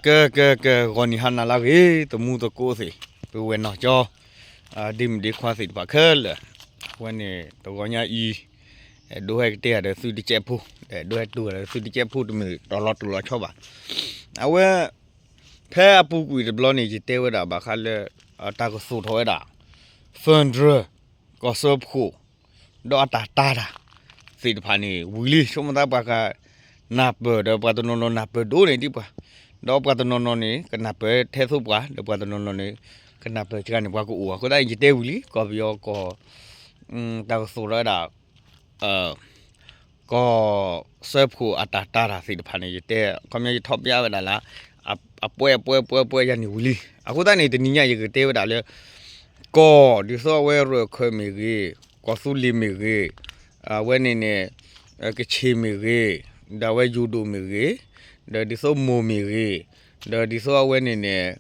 ကဲ ကဲ ကဲ ဂီၤနံၤဟါနၤလၢအဂ့ၤ သမူသကိးသ့ၣ် ပုၢ်ဝဲၢ်နီၢ်ကၠီ ဒ့မုၣ်ဒ့ခွါသ့ၣ်တဖၣ်ခဲလၢာ်, အဝဲန့ၣ် တဂီၤညါအံၤ အဲၣ်ဒိးဟဲကတဲယၤဒီးသုတကဲးဖိ, အဲၣ်ဒိးဟဲတူၢ်ယၤဒီးသုတကဲးဖိတမ့ၢ်တီၤလီၤတူၢ်လီၤဆီဘၣ်. အဝဲ ဖဲအပူၤကွံာ်တဘျီန့ၣ် ယတဲဝဲဒၣ်ဘၣ်ဃးလၢ တၢ်ကသူၣ်ထီၣ်ဝဲဒၣ် federal ကီၢ်စၢဖှိၣ် ဒီးအတၢ်တာ်တၢ်သ့ၣ်တဖၣ်န့ၣ် ဝံၤလံ ဆိကမိၣ်သးပှၤကနၢ်ပၢၢ်ဒီးပှၤတနီၤနီၤနၢ်ပၢၢ်ဒိၣ်န့ၢ်ဒံးပှၤ, ဒီးပှၤတနီၤနီၤန့ၣ် ကနၢ်ပၢၢ်ထဲသိးပှၤ ဒီးပှၤတနီၤနီၤန့ၣ် ကနၢ်ပၢၢ်စှၤန့ၣ် ပှၤကအိၣ်အဃိသတး ယတဲဝံၤလံ ကီၢ်ပယီၤကီၢ် တၢ်ကသူၣ်ထီၣ်ဝဲဒၣ် ကီၢ်စၢဖှိၣ်အတၢ်တာ်တၢ်သ့ၣ်တဖၣ်န့ၣ် ယတဲ ခီပညီယထီၣ်ပျဲဝဲဒၣ်လၢ အပှဲၤအပှဲၤပှဲၤပှဲၤယၤန့ၣ်ဝံၤလံ. အဃိသတးန့ၣ် တနံၤညါယကတဲဝဲဒၣ်လၢ ကီၢ်ဒ်သိးအဝဲရၢၢ်ခၢၣ်မ့ၢ်ဂ့ၤ, ကီၢ်သူလ့ၤမ့ၢ်ဂ့ၤ, အဝဲန့ၣ်န့ၣ် ကဆ့ၣ်မ့ၢ်ဂ့ၤ, ဒီးအဝဲယိၤဒိၣ်မ့ၢ်ဂ့ၤ, ဒီးဒ်သိးမိၢ်မ့ၢ်ဂ့ၤ, ဒီးဒ်သိးအဝဲန့ၣ်န့ၣ်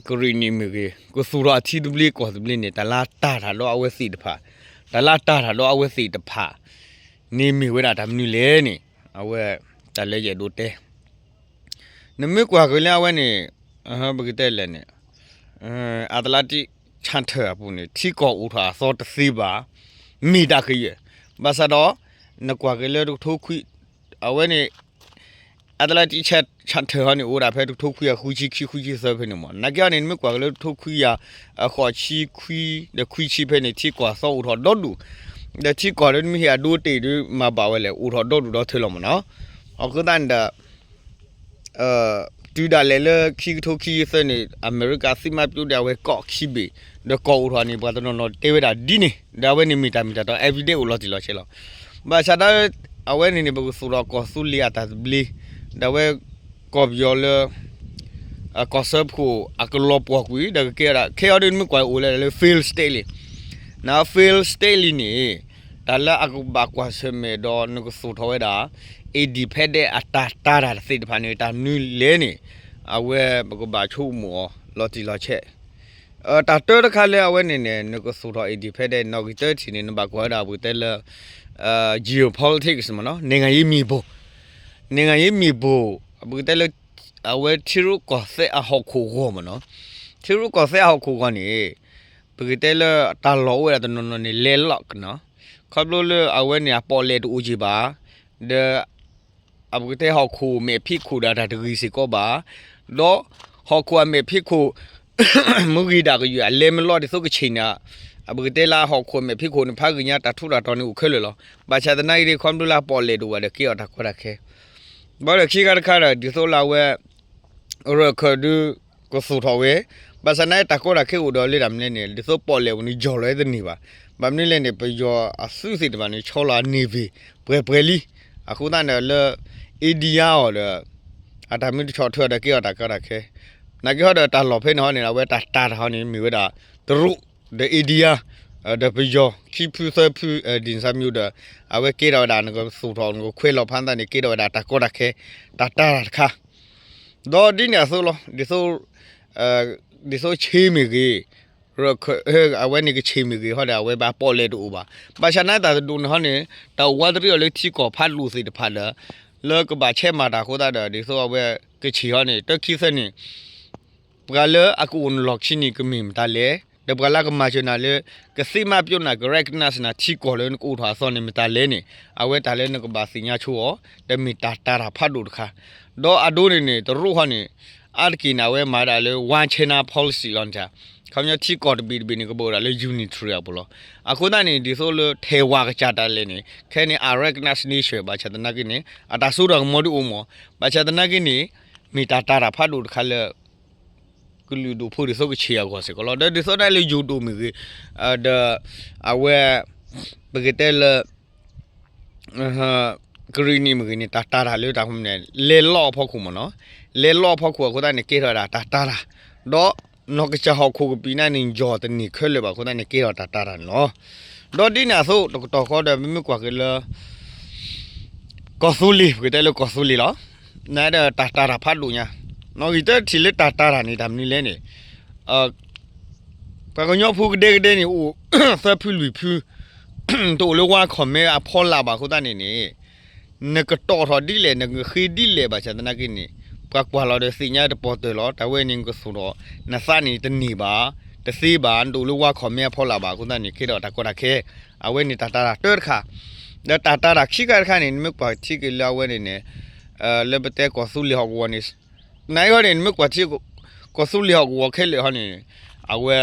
ကရံၣ်နံၣ်မ့ၢ်ဂ့ၤ, ကသူၣ်ထီၣ်အထံသဘျ့ကီၢ်သဘျ့န့ၣ် တၢ်လၢတၢ်တၢ်ဒီးအဝဲသ့ၣ်တဖၣ်, တၢ်လၢတၢ်တၢ်ဒီးအဝဲသ့ၣ်တဖၣ်န့ၣ်မ့ၢ်ဝဲဒၣ်တၢ်မနုၤလဲၣ်န့ၣ် အဝဲ တၢ်လၢယအဲၣ်ဒိးတဲ နမ့ၢ်ကွၢ်က့ၤလၢအဝဲန့ၣ် ပကတဲလဲၣ်န့ၣ် Atlantic Charter အပူၤန့ၣ် ထံကီၢ်အိၣ်ထီၣ်အသီတသ့ဘၣ် မ့ၢ်တၢ်ကယဲၢ်, ဘၣ်ဆၣ်ဒီး နကွၢ်က့ၤလၢတကထိခွံ အဝဲန့ၣ် Atlantic Charter ဟီန့ၣ် အိၣ်ဒၣ်ဖဲတကထိခွံကယၤဃုဆံခံ ဃုဆံသၢဖဲန့ၣ်မ့ၢ်, နာ်က့ဟီန့ၣ် နမ့ၢ်ကွၢ်က့ၤလၢတကထိခွံကယၤ အဃိးဆံခွံ ဒီးခွံဆံဖဲန့ၣ် ထံကီၢ်အသီအိၣ်ထီၣ်ဒီဒူၣ်, ဒီးထံကီၢ်လၢနမ့ၢ်ဟ့ၣ်အဒိတ့ၢ်ဒီး မၤဘၣ်ဝဲလဲၣ် အိၣ်ထီၣ်ဒီဒူၣ်ဒီထၢလီၤမ့ၢ်နီၤ. အဃိသတးန့ၣ်ဒီး တုၤဒၣ်လဲာ်လၢခံကထိခံဆံသၢန့ၣ် အမဲရကၤသ့ၣ်မၤပျိဒၣ်အဝဲကီၢ်ခံဘ့ၣ် ဒီးကီၢ်အိၣ်ထီၣ်န့ၣ် ပှၤတနီၤနီၤတဲဝဲဒၣ်ဒ်န့ၣ် ဒီးအဝဲန့ၣ်မ့ၢ်တၢ်မ့ၢ်တၢ်တီ evidence အိၣ်လီၤတံၢ်လီၤဆဲးလီၤ. ဘၣ်ဆၣ်ဒီး အဝဲန့ၣ်န့ၣ် ပကသူၣ်ထီၣ်ကီၢ်သူလ့ၤအတၢ်သဘျ့ ဒီးအဝဲ ကီၢ်ပယီၤလၢ ကီၢ်စၢဖှိၣ်အကလီၤပှီၢ်ကွံာ် ဒီးကကဲဝဲဒၣ် ခဲအံၤဒ်နမ့ၢ်ကွၢ်အိၣ်လၢ failed state လံ. န failed state လံန့ၣ် တၢ်လၢအကဘၣ်ကွၢ်ဆၢၣ်မဲာ်ဒီးနကသူၣ်ထီၣ်ဝဲဒၣ် independent အတၢ်တာ်တၢ်သ့ၣ်တဖၣ်န့ၣ် တၢ်မနုၤလဲၣ်န့ၣ် အဝဲပကဘၣ်ဆိကမိၣ်အီၤလီၤတံၢ်လီၤဆဲး. တၢ်တၢတခါလၢအဝဲန့ၣ်န့ၣ် နကသူၣ်ထီၣ် independent နီၣ်ဂံၢ်တၢတထံၣ်န့ၣ် နဘၣ်ကွၢ်ဝဲဒၣ်ပကတဲလၢ geopolitics မ့ၢ်နီၤ နိုင်ငံရေးမြေပုံ, နိုင်ငံရေးမြေပုံ ပကတဲလၢ အဝဲထံရူၢ်ကီၢ်သဲးအဟီၣ်ခိၣ်ဂီၤမ့ၢ်နီၤ, ထံရူၢ်ကီၢ်သဲးအဟီၣ်ခိၣ်ဂီၤန့ၣ် ပကတဲလၢတၢ်လီၢ်အိၣ်ဝဲဒၣ်တနီၤနီၤန့ၣ် landlock နီၤ, ခီဖျိလၢအဝဲန့ၣ်အပီၣ်လဲၣ်တအိၣ်က့ၤဘၣ်, ဒီး အပကတဲဟီၣ်ခိၣ်မဲာ်ဖံးခိၣ်ဒီးတၢ်တဂ့ၤစ့ၢ်ကီးဘၣ်, ဒီးဟီၣ်ခိၣ်အမဲာ်ဖံးခိၣ် မ့ၢ်ဂ့ၤဒၣ်ကယဲၢ် အလဲၤမ့ၢ်လီၤဒ်သိးကဆ့ၣ်န့ၣ်, အပကတဲလၢဟီၣ်ခိၣ်မဲာ်ဖံးခိၣ်န့ၣ် ဖးဂ့ၤညါတၢ်ထူးတၢ်တီၤန့ၣ်အိၣ်ခဲလၢာ်လီၤ. ဘၣ်ဆၣ်သနာ်က့ဒီး ခီဖျိလၢအပီၣ်လဲၣ်တအိၣ်ဘၣ်ဒီးကဲအီၤတၢ်ကီတၢ်ခဲ, ဘၣ်ဒီးခံခါတခါဒီး ဒ်သိးလၢအဝဲ ရၢၢ်ခၢၣ်ဒုး ကသူၣ်ထီၣ်ဝဲ, ဘၣ်ဆၣ်သနာ်က့တၢ်ကီတၢ်ခဲအိၣ်ဒီးလၢတၢ်မနုၤလဲၣ်န့ၣ် ဒ်သိးပီၣ်လဲၣ်ပူၤန့ၣ် ယီၢ်လီၤဝဲတန့ၢ်ဘၣ်. ဘၣ်မနုၤလဲၣ်န့ၣ် ပယီၤအသုးသ့ၣ်တဖၣ်န့ၣ် ဆီလီၤအ navy ပှဲၤပှဲၤလံ. အဃိသတးန့ၣ်လၢ India အီၤဒီး အတၢ်မ့ၢ်တဆီၣ်ထွဲအီၤဒီးကဲအီၤတၢ်ကီတၢ်ခဲ, နာ်က့ဟီဒီးတၢ်လီၢ်ဖဲန့ၣ်ဟီန့ၣ် အဝဲတၢ်တာ်တၢ်ဟီန့ၣ် မ့ၢ်ဝဲဒၣ် တရူး ဒီး India ဒီးပယီၤ ခံဖုသၢဖု ဒ်န့ၣ်စၢ်မံၤဒီး အဝဲကဲထီၣ်ဝဲဒၣ် နကသူၣ်ထီၣ် နကခွဲးလီၤဖးသတးန့ၣ် ကဲထီၣ်ဝဲဒၣ်တၢ်ကီတၢ်ခဲ တၢ်တာ်တၢ်တခါ ဒီးဒ်န့ၣ်အသိးလီၤ. ဒ်သိး ဒ်သိးဆ့မ့ၢ်ဂ့ၤ, အဝဲန့ၣ်ကဆ့ၣ်မ့ၢ်ဂ့ၤဟီဒီး အဝဲဘၣ်ပီၣ်လဲၣ်တအိၣ်ဘၣ်. ဘၣ်ဆၣ်သနာ်က့တၢ်တဒူၣ်န့ၣ်ဟီန့ၣ် တၢ်အိၣ်ဝးတရံးအီၤလၢထံကီၢ်ဖးဒိၣ်သ့ၣ်တဖၣ်ဒီး လၢကဘၣ်ဆဲးမၤတၢ်အဃိသတးဒီး ဒ်သိးအဝဲကဆ့ၣ်ဟီန့ၣ် တၢခံသၢန့ၣ် ပှၤလၢအကအိၣ်နလီၢ်ခံန့ၣ် ကမ့ၢ်မတၤလဲၣ်, ဒီးပှၤလၢကမၤစၢၤနၤလၢ ကသ့ၣ်မၤပျိနၤ က recognize နၤထံကီၢ်လၢနကအိၣ်ထီၣ်အသီန့ၣ် မတၤလဲၣ်န့ၣ် အဝဲတၢ်လၢနကဘၣ်သ့ၣ်ညါဆိအီၤ, ဒီးမ့ၢ်တၢ်တာ်တၢ်ဖးဒိၣ်တခါ. ဒီးအဒိန့ၣ်န့ၣ် တရူးဟီန့ၣ် အါတက့ၢ်န့ၣ် အဝဲမၤဒၣ်လၢ one China policy လီၤန့ၣ်, ခီပညီထံကီၢ်တဘ့ၣ်တဘ့ၣ်န့ၣ် ကဘၣ်အိၣ်ဒၣ်လၢ unitary အပူၤလီၤ. အဃိသတးန့ၣ် ဒ်သိးလၢထဲၣ်ဝၤကစၢ်တၢ်လဲၣ်န့ၣ် ခဲန့ၣ် အ recognize nation ဘၣ်ဆၣ်သနာ်က့န့ၣ် အတၢ်စိတၢ်ကမီၤဒုးအိၣ်မး, ဘၣ်ဆၣ်သနာ်က့န့ၣ် မ့ၢ်တၢ်တာ်တၢ်ဖးဒိၣ်တခါလၢ ကလုာ်ဒူၣ်ဖိဒ်သိးကဆ့ၣ်အဂီၢ်စ့ၢ်ကီးလီၤ. ဒီးဒ်သိးဒၣ်လၢယိၤဒိၣ်မ့ၢ်ဂ့ၤ, ဒီး အဝဲ ပကတဲလၢ ကရံၣ်နံၣ်မ့ၢ်ဂ့ၤန့ၣ် တၢ်တာ်တၢ်လၢတၢ်ဃိန့ၣ် လဲၤလီၢ်အဖီခိၣ်မ့ၢ်နီၤ, လဲၤလီၢ်အဖီခိၣ်အဃိသတးန့ၣ် ကဲထီၣ်ဝဲဒၣ်တၢ်တာ်တၢ်, ဒီးနီၢ်ကစၢ်ဟီၣ်ခိၣ်ကပံာ်န့ၣ်န့ၣ် ယီၢ်တန့ၢ်ခဲလၢာ်ဘၣ်အဃိသတးန့ၣ် ကဲထီၣ်တၢ်တာ်တၢ်န့ၣ်လီၤ. ဒီးဒ်န့ၣ်အသိး တကတီၢ်ဃီဒီး ပမ့ၢ်ကွၢ်က့ၤလၢ ကီၢ်သူလ့ၤ ပကတဲလၢကီၢ်သူလ့ၤလီၤ. နဒီးတၢ်တာ်တၢ်ဖးဒိၣ်ညါ, နီၣ်ဂံၢ်တၢတထံၣ်လၢတၢ်တာ်တၢ်န့ၣ် တၢ်မနုၤလဲၣ်န့ၣ် ပှၤကညီဖိကဒဲကဒဲန့ၣ် အိၣ်သၢဖုလွံၢ်ဖု, တအိၣ်လၢ one command အဖီလာ်ဘၣ်အဃိသတးန့ၣ်န့ၣ် နကတီၢ်ထီၣ်ဒ်လဲၣ် နကဃ့ဒ်လဲၣ်ဘၣ်ဆၣ်သနာ်က့န့ၣ် ပှၤကွၢ်လီၤဒီးသ့ၣ်ညါတပီၤတၢၢ်လီၤ. တၢ်ဝဲန့ၣ်နကသိၣ်ဒီး နသးန့ၣ်တန့ၢ်ဘၣ်, တသ့ဘၣ်, နတအိၣ်လၢ welcome မ့ၢ်အဖီလာ်ဘၣ်. အဃိသတးန့ၣ် ကဲထီၣ်တၢ်ကီတၢ်ခဲ, အဝဲန့ၣ်တၢ်တၤတၢ်တၢတခါ, ဒီးတၢ်တၤတၢ်ခံခါတခါန့ၣ် နမ့ၢ်ကွၢ်ထံက့ၤလၢအဝဲန့ၣ်န့ၣ် လၢပတဲကီၢ်သူလ့ၤဟီၣ်ကဝီၤန့ၣ် နဟီန့ၣ် နမ့ၢ်ကွၢ်ထံ ကီၢ်သူလ့ၤဟီၣ်ကဝီၤခဲလၢာ်ဟီန့ၣ် အဝဲ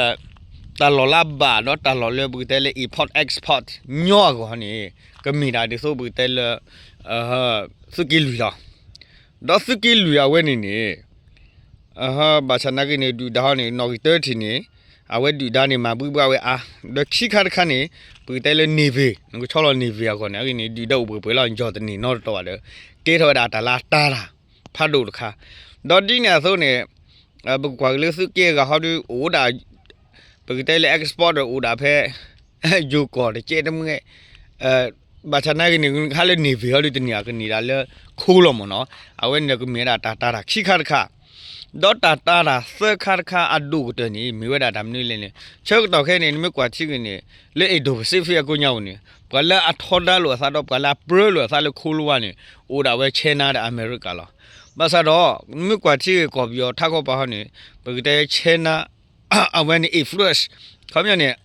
တၢ်လီၢ်လၢအဘၣ်ဒီးတၢ်လီၢ်လၢပကတဲလၢ import export ညီအဂီၢ်ဟီန့ၣ် ကမ့ၢ်ဒၣ်ဒ်သိးပကတဲလၢ သုးက့လွံၢ်လီၤ. ဒီးသုးက့လွံၢ်အဝဲန့ၣ်န့ၣ် ဘၣ်ဆၣ်နာ်က့န့ၣ် ဒုၣ်ဒါဟီန့ၣ် နီၣ်ဂံၢ်တၢထံၣ်န့ၣ် အဝဲဒုၣ်ဒါန့ၣ် မၤဘှံးဘှါဝဲအါ, ဒီးခံခါတခါန့ၣ် ပကတဲလၢ navy နကဆီလီၤ navy အဂီၢ်န့ၣ် အဂ့ၢ်န့ၣ် ဒုၣ်ဒါအိၣ်ပှဲၤပှဲၤလီၤ ယီၢ်တန့ၢ်နီတတီၤဘၣ်ဒီး ကဲထီၣ်ဝဲဒၣ်တၢ်လၢအတၤတၢ်ဖးဒိၣ်တခါ, ဒီးဒ်န့ၣ်အသိးန့ၣ် ပကကွၢ်က့ၤလၢသုးက့အဂၤဟီဒုး အိၣ်ဒၣ် ပကတဲလၢ export ဒီးအိၣ်ဒၣ်ဖဲ ယိၤကီၢ်တကဲတမှဲ ဘၣ်ဆၣ်နာ်က့န့ၣ် ခါလၢ navy ဟီဒုးတန့ၢ် အကန့ၢ်ဒၣ်လၢခိလီၤမ့ၢ်နီၤ, အဝဲန့ၣ်ဒီးကမ့ၢ်ဝဲဒၣ်တၢ်တၤတၢ်ခံခါတခါ, ဒီးတၢ်တၤတၢ်သၢခါတခါအဒိၣ်ကတၢၢ်န့ၣ် မ့ၢ်ဝဲဒၣ်တၢ်မနုၤလဲၣ်န့ၣ် ဆၢကတီၢ်ခဲအံၤန့ၣ် နမ့ၢ်ကွၢ်ထံက့ၤန့ၣ် လၢ Indo-Pacific အကိးညါပူၤန့ၣ် ပှၤလၢအထီဒါလိာ်အသးဒီးပှၤလၢအပြၢလိာ်အသးလၢခိလီၤဝါန့ၣ် အိၣ်ဒၣ်ဝဲ China ဒီးအမဲရကၤလီၤ. ဘၣ်ဆၣ်ဒီး နမ့ၢ်ကွၢ်ထံက့ၤကီၢ်ပယီၤထးခီပၤဟီန့ၣ် ပကတဲ China အဝဲန့ၣ် influence ခီပညီန့ၣ်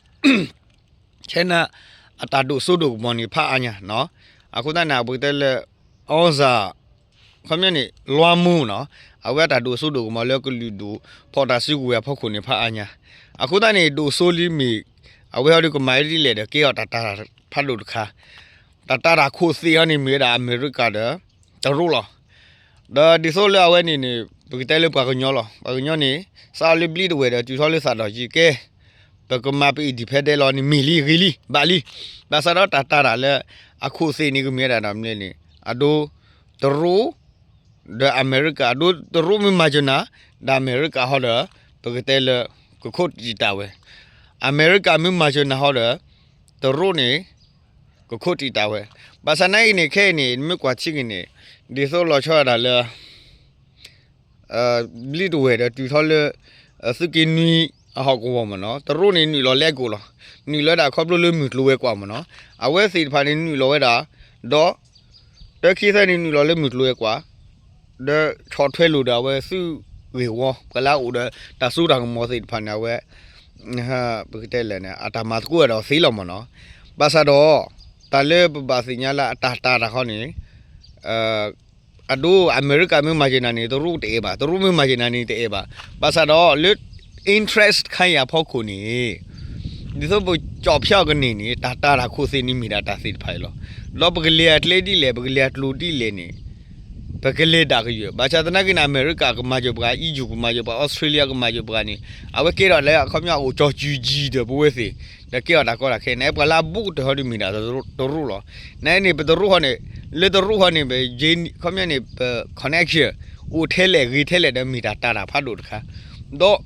China အတၢ်ဒိၣ်စိဒိၣ်ကမီၤန့ၣ် ဖးအါညါနီၤ. အဃိသတးန့ၣ် ပကတဲလၢ အီစၢ ခီပညီန့ၣ် လွှမ်းမိုးနီၤ, အဝဲအတၢ်ဒိၣ်စိဒိၣ်ကမီၤလၢကလုာ်ဒူၣ်ဖီၣ်တၢ်စုကဝဲၤအဖီခိၣ်န့ၣ် ဖးအါညါ. အဃိသတးန့ၣ် ဒိၣ်စိလံမ့ၢ် အဝဲဟီဒုးကမၤဒ်လဲၣ်ဒီး ကဲအီၤတၢ်တၤတၢ်ဖးဒိၣ်တခါ, တၢ်တၤတၢ်ခိၣ်သ့ၣ်ဟီန့ၣ် မ့ၢ်ဝဲဒၣ်အမဲရကၤဒီး တရူးလီၤ. ဒီးဒ်သိးလၢအဝဲန့ၣ်န့ၣ် ပကတဲလၢပှၤကညီလီၤ. ပှၤကညီန့ၣ် စးလၢဘျံးတဝဲၢ်ဒီး တုၤထီၣ်လၢသးဒီၣ်ယံၤကဲ ပကမၤပ independent လီၤန့ၣ် မ့ၢ်လံဂ့ၤလံ ဘၣ်လံ. ဘၣ်ဆၣ်ဒီးတၢ်တၤတၢ်လၢအခိၣ်သ့ၣ်န့ၣ် ကမ့ၢ်ဝဲဒၣ်ဒီးမနုၤန့ၣ် အဒိ တရူး ဒီးအမဲရကၤ, အဒိ တရူးမ့ၢ်မၤစၢၤနၤ ဒီးအမဲရကၤဟီဒီး ပကတဲလၢ ကခိၣ်တံာ်တာ်ဝဲ, အမဲရကၤမ့ၢ်မၤစၢၤနၤဟီဒီး တရူးန့ၣ် ကခိၣ်တံာ်တာ်ဝဲ. ဘၣ်ဆၣ်နာ်က့န့ၣ် ခဲအံၤန့ၣ် နမ့ၢ်ကွၢ်ထံက့ၤန့ၣ် ဒ်သိးလီၤဆီဒၣ်တၢ်လၢ ဘျံးတဝဲၢ်ဒီးတုၤထီၣ်လၢ သုးက့နွံအဟီၣ်ကဝီၤမ့ၢ်နီၤ, တရူးန့ၣ် နုာ်လီၤလဲကိာ်လီၤ. နုာ်လီၤဝဲဒၣ်ခီဖျိလၢမုၢ်ကျိၤဝဲၤကွာ်မ့ၢ်နီၤ, အဝဲသ့ၣ်တဖၣ်န့ၣ် နုာ်လီၤဝဲဒၣ်, ဒီး တၢခံသၢန့ၣ် နုာ်လီၤလၢမုၢ်ကျိၤဝဲၤကွာ်, ဒီးဆီၣ်ထွဲလိာ်ဒီးအဝဲသုးဂ့ၢ်ဝီ ပှၤလၢအအိၣ်ဒီးတၢ်စိတၢ်ကမီၤသ့ၣ်တဖၣ်န့ၣ် အဝဲ ပကတဲလဲၣ်န့ၣ် အတၢ်မၤသကိးဝဲဒီးသ့လီၤမ့ၢ်နီၤ. ဘၣ်ဆၣ်ဒီး တၢ်လၢပဘၣ်သ့ၣ်ညါလၢအတၢ်တၤတၢ်ဃီန့ၣ် အဒိ အမဲရကၤမ့ၢ်မၤစၢၤနၤန့ၣ် တရူးတအဲၣ်ဘၣ်, တရူးမ့ၢ်မၤစၢၤနၤန့ၣ် တအဲၣ်ဘၣ်. ဘၣ်ဆၣ်ဒီးလၢ interest တခါအံၤအဖီခိၣ်န့ၣ် ဒ်သိးပကၠီၣ်ဖၠါအီၤကန့ၢ်န့ၣ် တၢ်တၤတၢ်ခိၣ်သ့ၣ်န့ၣ်မ့ၢ်ဒၣ်တၢ်သ့ၣ်တဖၣ်အံၤလီၤ. ဒီးပကလဲၤအကျဲဒ်လဲၣ် ပကလဲၤအကျိၤဒ်လဲၣ်န့ၣ် ပကလဲၤဒၣ်ကယၢၢ်. ဘၣ်ဆၣ်သနာ်က့န့ၣ် အမဲရကၤကမၤစၢၤပှၤ, အံၣ်ယူၣ်ကမၤစၢၤပှၤ, အီစထြ့လယါကမၤစၢၤပှၤန့ၣ် အဝဲကဲထီၣ်လၢအခီပညီအိၣ်ကၠီၤစုၤကၠံၤဒီးပဝဲသ့ၣ်, ဒီးကဲထီၣ်တၢ်ကီတၢ်ခဲန့ၣ် ပှၤလၢအဘူးကတၢၢ်ဟီဒုးမ့ၢ်ဒၣ်တရူးလီၤ. နန့ၣ် ပတရူးဟီန့ၣ် လၢတရူးဟီန့ၣ် ပ ခီပညီန့ၣ် ပ connection အိၣ်ထဲလဲၣ်ဂ့ၤထဲလဲၣ်ဒီးမ့ၢ်တၢ်တၤတၢ်ဖးဒိၣ်တခါ, ဒီး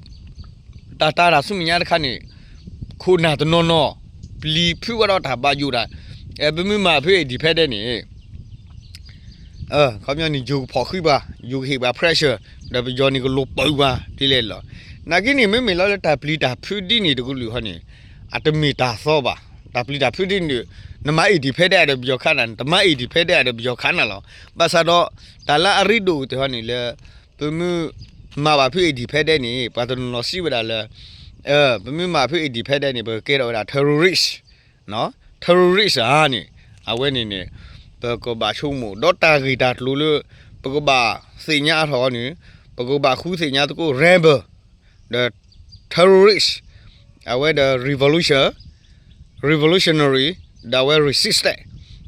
တၢ်တၤတၢ်ဆူမဲာ်ညါတခါန့ၣ် ခိၣ်နၢ်တနီၤနီၤ ပျံၤဖုးဝဲဒီးတၢ်ဘၣ်ယိၣ်ဒၣ်, ပမ့ၢ်မၤဖုး independent န့ၣ် ခီပညီန့ၣ် ယိၤကဖီၣ်ဃံပှၤ, ယိၤကဟ့ၣ်ပှၤ pressure ဒီးပယီၤန့ၣ်ကလိၤပၢၤပှၤဒ်လဲၣ်လီၤ. နာ်က့န့ၣ် မ့မ့ၢ်လီၤလၢတၢ်ပျံၤတၢ်ဖုးဒ်န့ၣ်တကလုာ်ဟီန့ၣ် အတမ့ၢ်တၢ်သီဘၣ်. တၢ်ပျံၤတၢ်ဖုးဒ်န့ၣ် နမၤ independent ဒီးပယီၤခးနၤ, နတမၤ independent ဒီးပယီၤခးနၤလီၤ. ဘၣ်ဆၣ်ဒီး တၢ်လၢအရ့ဒိၣ်ကတၢၢ်ဟီန့ၣ်လၢ ပမ့ၢ်မၤဘၣ်ဖုး independent န့ၣ် ပှၤတနီၤနီၤစံးဝဲဒၣ်လၢ ပမ့ၢ်မၤဖုး independent န့ၣ် ပကကဲထီၣ်ဝဲဒၣ် terrorist, terrorist ဧါန့ၣ် အဝဲန့ၣ်န့ၣ် ပကဘၣ်ဆိကမိၣ် ဒီးတၢ်ဂ့ၢ်တၢ်ကျိၤလၢ ပကဘၣ်သ့ၣ်ညါအါထီၣ်အီၤန့ၣ် ပကဘၣ်ဃုသ့ၣ်ညါသကိး rebel ဒီး terrorist, အဝဲဒီး revolution, revolutionary, ဒီးအဝဲ resistance,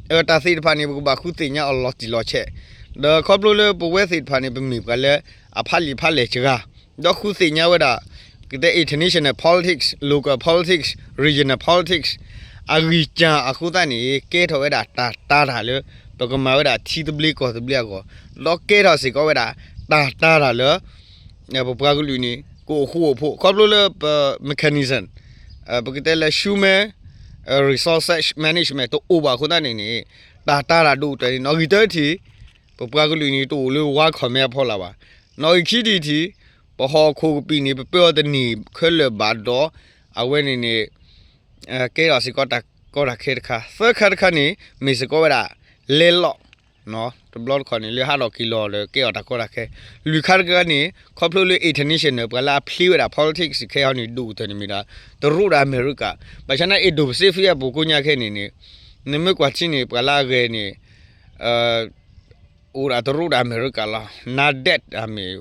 တၢ်သ့ၣ်တဖၣ်န့ၣ် ပကဘၣ်ဃုသ့ၣ်ညါအီၤလီၤတံၢ်လီၤဆဲး, ဒီးခီဖျိလၢပဝဲသ့ၣ်တဖၣ်န့ၣ် ပမ့ၢ်ပှၤလၢအဖးလံာ်ဖးလဲၢ်စှၤ ဒီးဃုသ့ၣ်ညါဝဲဒၣ် ကတဲ international politics, local politics, regional politics အဂံၢ်စၢ်အဃိသတးန့ၣ် ကဲထီၣ်ဝဲဒၣ်တၢ်တၤတၢ်လၢ ပကမၤဝဲဒၣ်ထံသဘျ့ကီၢ်သဘျ့အဂီၢ်, ဒီးကဲထီၣ်စ့ၢ်ကီးဝဲဒၣ် တၢ်တၤတၢ်လၢ ပပှၤကလုာ်န့ၣ် ကအိၣ်ဃူအိၣ်ဖိး ခီဖျိလၢပ mechanism ပကတဲလၢ human resource management တအိၣ်ဘၣ်အဃိသတးန့ၣ်န့ၣ် တၢ်တၤတၢ်ဒိၣ်ကတၢၢ်န့ၣ် နီၣ်ဂံၢ်တၢထံၣ် ပပှၤကလုာ်န့ၣ် တအိၣ်လၢ welcome အဖီလာ်ဘၣ်. နီၣ်ဂံၢ်ခံထံၣ်ထံၣ် ပဟီၣ်ခိၣ်ကပံာ်န့ၣ် ပပၢအီၤတန့ၢ်ခဲလၢာ်ဘၣ်ဒီး အဝဲန့ၣ်န့ၣ် ကဲထီၣ်စ့ၢ်ကီးတၢ်ကီတၢ်ခဲတခါ, သၢခါတခါန့ၣ် မ့ၢ်စ့ၢ်ကီးဝဲဒၣ် လဲလီၤ တဘျီတခီၣ်န့ၣ် လၢဟးထီၣ်က့ၤလီၤဒီးကဲအီၤတၢ်ကီတၢ်ခဲ, လွံၢ်ခါတခါန့ၣ် ခီဖျိလၢ international ပှၤလၢအဖျ့ဝဲဒၣ် politics ခဲအံၤန့ၣ် ဒိၣ်ကတၢၢ်န့ၣ်မ့ၢ်ဒၣ် တရူးဒီးအမဲရကၤ, ဘၣ်ဆၣ်န့ၣ် Indo-Pacific အပူၤကိညါခဲန့ၣ်န့ၣ် နမ့ၢ်ကွၢ်ထံန့ၣ် ပှၤလၢအဂဲၤန့ၣ် အိၣ်ဒၣ်တရူးဒီးအမဲရကၤလီၤ, နၤဒဲးအမ့ၢ်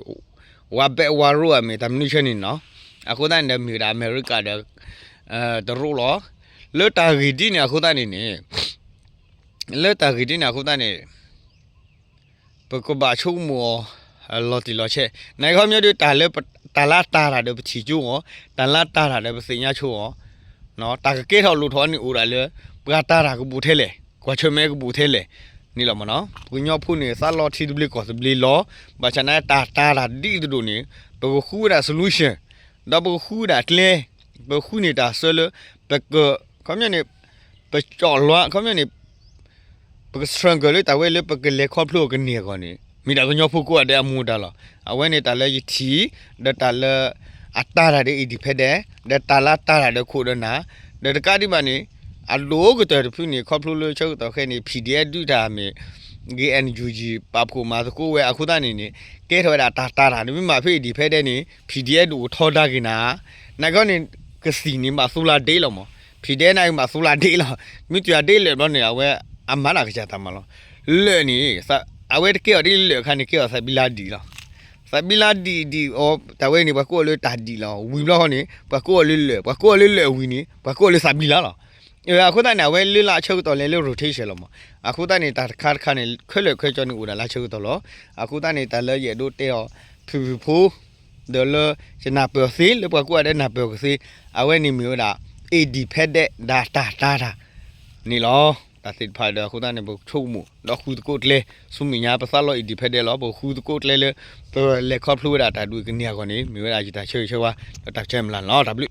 ဝါဘဲးဝါရိအမ့ၢ် တၢ်မနုၤဆၢန့ၣ်နီၤ, အဃိသတးန့ၣ်ဒီးမ့ၢ်ဝဲဒၣ်အမဲရကၤဒီး တရူးလီၤ, လၢတၢ်ဂ့ၢ်ဒ်န့ၣ်အဃိသတးန့ၣ်န့ၣ် လၢတၢ်ဂ့ၢ်ဒ်န့ၣ်အဃိသတးန့ၣ် ပကဘၣ်ဆိကမိၣ်အီၤ လီၤတံၢ်လီၤဆဲး, နခီပညီဒီးတၢ်လၢ တၢ်လၢတၢ်တၢ်ဒီးပထံၣ်ကၠိအီၤ, တၢ်လၢတၢ်တၢ်ဒီးပသ့ၣ်ညါဆိအီၤ, တၢ်ကကဲထီၣ်လိၣ်ထီၣ်န့ၣ်အိၣ်ဒၣ်လၢ ပှၤတၢ်တၢ်ကဘူးထဲလဲၣ်, ကွၢ်ဆၢၣ်မဲာ်ကဘူးထဲလဲၣ်န့ၣ်လီၤမ့ၢ်နီၤ, ပှၤကညီဖိန့ၣ် သးလီထံသဘျ့ကီၢ်သဘျ့လီၤ, ဘၣ်ဆၣ်န့ၣ် တၢ်တၢ်တၢ်ဒ်အံၤတဒိၣ်န့ၣ် ပကဃုဝဲဒၣ် solution ဒီးပကဃုဝဲဒၣ်ကျဲ, ပဃုန့ၢ်တၢ်ဆၢလၢ ပက ခီပညီန့ၣ် ပကၠီၣ်လွါ ခီပညီန့ၣ် ပက struggle လၢတၢ်ဝဲလၢပကလဲၤခီဖျိအကန့ၢ်အဂီၢ်န့ၣ် မ့ၢ်ဒၣ်ကညီဖိကိးဂၤဒဲးအမူဒါလီၤ. အဝဲန့ၣ်တၢ်လၢယထံၣ် ဒီးတၢ်လၢအတၢ်တၢ်ဒီး independent ဒီးတၢ်လၢတၢ်တၢ်ဒီးခိၣ်ဒီးနၢ်, ဒီးတကးဒံးဘၣ်န့ၣ် အဒိၣ်ကတၢၢ်တဖုန့ၣ် ခီဖျိလၢဆၢကတီၢ်ခဲအံၤန့ၣ် P D F ဒုးတၢ်မ့ၢ် K N U G ပာ်ဖှိၣ်မၤသကိးဝဲအဃိသတးန့ၣ်န့ၣ် ကဲထီၣ်ဝဲဒၣ်တၢ်တၢ်တၢ်န့ၣ် မ့ၢ်မၤဖဲ independent န့ၣ် P D F ဒုးအိၣ်ထီဒါက့ၤနၤ, နကီန့ၣ် ကသံၣ်န့ၣ်ဘၣ်သူလၢဒ့လီၤမး, P D F န့ၣ်ဘၣ်သူလၢဒ့လီၤ, မ့ၢ်တုၤအဒ့လၢာ်ဘျီန့ၣ် အဝဲအမၤတၢ်ကစၢ်တၢ်မၤလီၤ. လၢာ်န့ၣ် အဝဲတကဲအီၤဒ်လၢာ်အခါန့ၣ် ကဲအီၤသးဘံလါဒံးလီၤ. သးဘံလါဒံးဒံးအီၤ တၢ်ဝဲန့ၣ် ပှၤကိးအီၤလၢတၢ်ဒံးလီၤ. ဝံၤဘျီဃီန့ၣ် ပှၤကိးအီၤလၢလၢာ်, ပှၤကိးအီၤလၢလၢာ်ဝံၤန့ၣ် ပှၤကိးအီၤလၢသးဘံလါလီၤ. အဃိသတးန့ၣ် အဝဲလၢလၢအဆၢကတီၢ်လဲၤလၢ rotation လီၤမး. အဃိသတးန့ၣ် တၢ်တခါတခါန့ၣ် ခဲလၢာ်ခဲဆ့န့ၣ်အိၣ်ဒၣ်လၢဆၢကတီၢ်လီၤ. အဃိသတးန့ၣ် တၢ်လၢယအဲၣ်ဒိးတဲအီၤ ဖုၣ်ဖုၣ်ဖိ ဒီးလၢယနၢ်ပၢၢ်သ့ လၢပှၤကိးဂၤဒဲးနၢ်ပၢၢ်ကသ့ အဝဲန့ၣ်မ့ၢ်ဝဲဒၣ် independent ဒီးတၢ်တၢ်တၢ်န့ၣ်လီၤ. တၢ်သ့ၣ်တဖၣ်ဒီးအဃိသတးန့ၣ် ပကဆိကမိၣ် ဒီးဃုသကိးကျဲ ဆူမဲာ်ညါ ပသးလီ independent လီၤ. ပကဃုသကိးကျဲလၢ ပလဲၤခီဖျိဝဲဒၣ်တၢ်ဒုးကန့ၢ်အဂီၢ်န့ၣ် မ့ၢ်ဝဲဒၣ်ယတၢ်ဆၢဂ့ၤဆၢဝါ ဒီးတၢ်ဆၢမုၢ်လၢ်န့ၣ်လီၤ. တၢ်ဘျုး